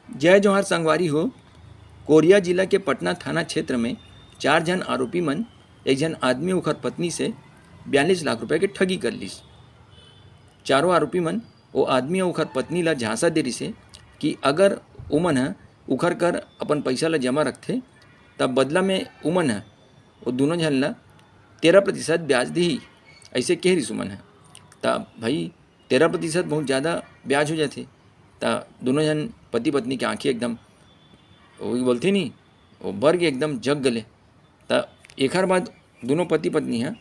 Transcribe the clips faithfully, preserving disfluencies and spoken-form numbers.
जय जोहार संगवारी हो। कोरिया जिला के पटना थाना क्षेत्र में चार झन आरोपी मन एक झन आदमी, ओखर पत्नी से बयालीस लाख रुपए के ठगी कर लिस। चारों आरोपी मन ओ आदमी अउ ओखर पत्नी ला झांसा दे रिसे कि अगर उमन ह उखर कर अपन पैसा ला जमा रखथे, तब बदला में उमन ह ओ दोनों झन ला तेरह प्रतिशत ब्याज दिही, ऐसे कह रिस उमन ह। त भाई, तेरह प्रतिशत बहुत ज़्यादा ब्याज हो जाथे। त दोनों झन पति पत्नी के आंखी एकदम, वो बोलथे नी, वो बर के एकदम जग गले। त एखर बाद दोनों पति पत्नी ह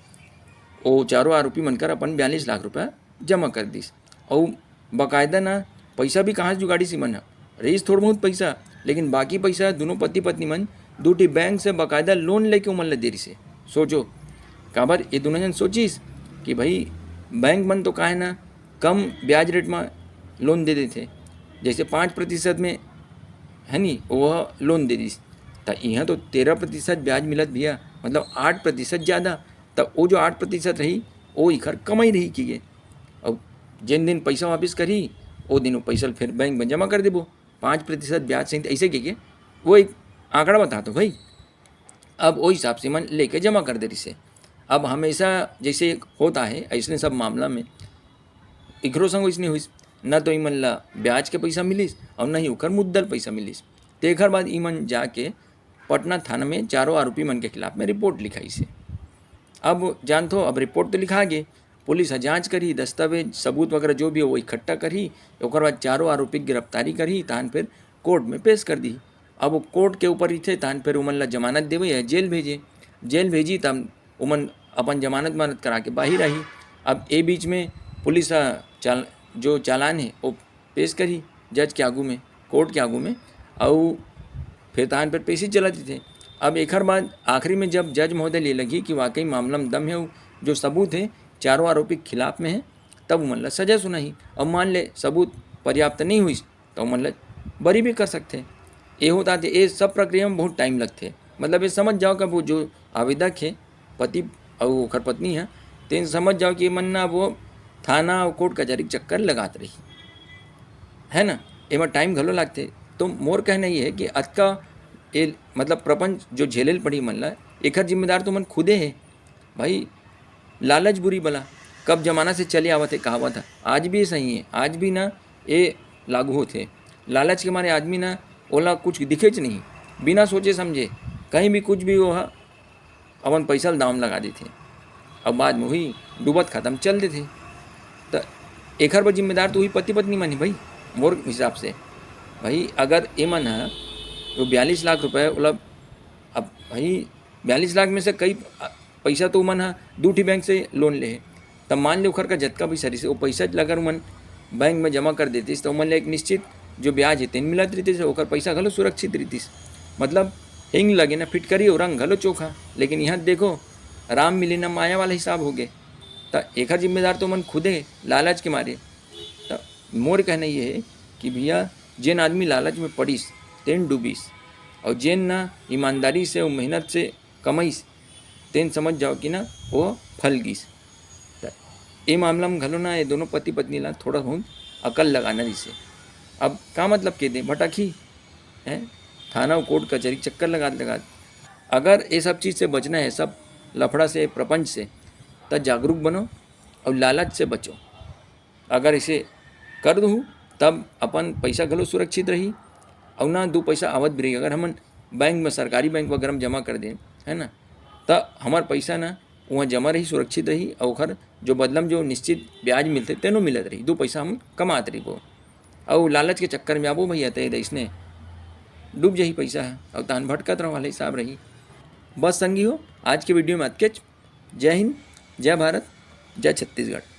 ओ चारों आरोपी मन कर अपन बयालीस लाख रुपया जमा कर दिस। अउ बाकायदा ना, पैसा भी कहाँ से जुगाड़िस इमन ह? रहिस थोड़ बहुत पैसा, लेकिन बाकी पैसा दोनों पति पत्नी मन दू ठी बैंक से बाकायदा लोन लेके उमन ल दे रिसे। सोचो, काबर ये दोनों झन सोचिस कि भाई, बैंक मन तो काहे ना कम ब्याज रेट म लोन दे देथे, जैसे पाँच प्रतिशत में, है नी, वो लोन दे दिस। त इहाँ तो तेरह प्रतिशत ब्याज मिलत भैया, मतलब आठ प्रतिशत ज़्यादा। त वो जो आठ प्रतिशत रही, वो इखर कमाई रही कहिके। अउ जेन दिन पैसा वापिस करही, ओ दिन वो पैसा ल फिर बैंक में जमा कर देबो, पाँच प्रतिशत ब्याज सहित, ऐसे कहिके वो एक आंकड़ा बतातो भाई। अब ओ हिसाब से मन लेके जमा कर दे रिसे। अब हमेशा जैसे होत हे, अइसने सब मामला में इखरो संग वइसने होइस, न तो इमन ला ब्याज के पैसा मिलिस अउ न ही ओकर मुद्दल पैसा मिलिस। तेखर बाद इमन जाके पटना थाना में चारों आरोपी मन के खिलाफ में रिपोर्ट लिखाइस हे। अब जानथो, अब रिपोर्ट तो लिखा गे, पुलिस ह जांच करही, दस्तावेज, सबूत वगैरह जो भी हो, वो इकट्ठा करही, ओकर बाद चारों आरोपी के गिरफ्तारी करही, तहन फिर कोर्ट में पेश कर दिही। अब वो कोर्ट के ऊपर रहिथे, तहन फिर उमन ला जमानत देवे या जेल भेजे। जेल भेजी, तब उमन अपन जमानत मानत करा के बाहिर आही। अब ए बीच में पुलिस ह चाल-, जो चालान हे, वो पेश करही जज के आगू में, कोर्ट के आगू में, अउ फिर तहन पर पेशी चलत रहिथे। अब एखर बाद आखिरी में जब जज महोदय ले लगही कि वाकई मामला में दम हे, अउ जो सबूत हे चारों आरोपी के खिलाफ में हे, तब उमन ला सजा सुनाही। अउ मान ले सबूत पर्याप्त नहीं होइस, त उमन ला बरी भी कर सकथे। ए होत हे, ए सब प्रक्रिया में बहुत टाइम लगथे। मतलब, ये समझ जाओ कि वो जो आवेदक हे, पति अउ ओखर पत्नी हे, तेन समझ जाओ कि ये मन ना वो थाना अउ कोर्ट कचहरी के चक्कर लगात रही, है ना, एमा टाइम घलो लागथे। तो मोर कहना ये हे कि अतका ए, मतलब, प्रपंच जो झेले ल पड़ी मन ला, एखर जिम्मेदार तो मन खुदे हे भाई। लालच बुरी बला कब जमाना से चले आवत हे, कहावत हे, आज भी सही हे। आज भी ना ए लागू होथे। लालच के मारे आदमी ना, ओला कुछ दिखेच नहीं, बिना सोचे समझे कहीं भी कुछ भी वो ह अपन पैसा ल दाव म लगा देथे, अउ बाद में वही डूबत खातम चल देथे। त एखर बर जिम्मेदार तो वही पति पत्नी मन हे भाई, मोर हिसाब से। भाई, अगर ए मन ह वो बयालीस लाख रुपए, ओला, अब भाई, बयालीस लाख में से कई पैसा तो मन ह दू ठी बैंक से लोन ले हे, तब मान ले ओखर का जतका भी सरिस हे, वो पैसा ल अगर मन बैंक में जमा कर देतिस, त ओमन ले एक निश्चित जो ब्याज हे, तेन मिलत रहितिस, ओकर पैसा घलो सुरक्षित रहितिस। मतलब, हिंग लगे ना फिटकरी, अउ रंग घलो चोखा। लेकिन यहाँ देखो, राम मिले ना माया वाला हिसाब हो गे। त एखर जिम्मेदार तो मन खुदे हे, लालच के मारे। त मोर कहना ये हे कि भैया, जेन आदमी लालच में पड़िस, तेन डूबिस, अउ जेन ना ईमानदारी से अउ मेहनत से कमाइस, तेन समझ जाओ कि ना, वो फल गिस। त ए मामला में घलो ना, ये दोनों पति पत्नी ला थोड़ा बहुत अकल लगाना रिहिसे। अब का मतलब के दे भटकही, हैं? थाना अउ कोर्ट कचहरी के चक्कर लगात लगात। अगर ये सब चीज़ से बचना हे, सब लफड़ा से, प्रपंच से, त जागरूक बनो अउ लालच से बचो। अगर इसे कर दूँ, तब अपन पैसा घलो सुरक्षित रही, अउ ना दू पैसा आवत भी रही। अगर हमन बैंक में, सरकारी बैंक वगैरह में जमा कर दें, है ना, त हमर पैसा ना वहाँ जमा रही, सुरक्षित रही, अउ ओखर जो बदला में जो निश्चित ब्याज मिलथे, तेनो मिलत रही, दू पैसा हम कमात रहिबो। अउ लालच के चक्कर में आबो भैया, त अइसने डूब जाही पैसा ह, अउ तहन भटकत रहो वाला हिसाब रही। बस संगी हो, आज के वीडियो में अतकेच। जय हिंद, जय भारत, जय छत्तीसगढ़।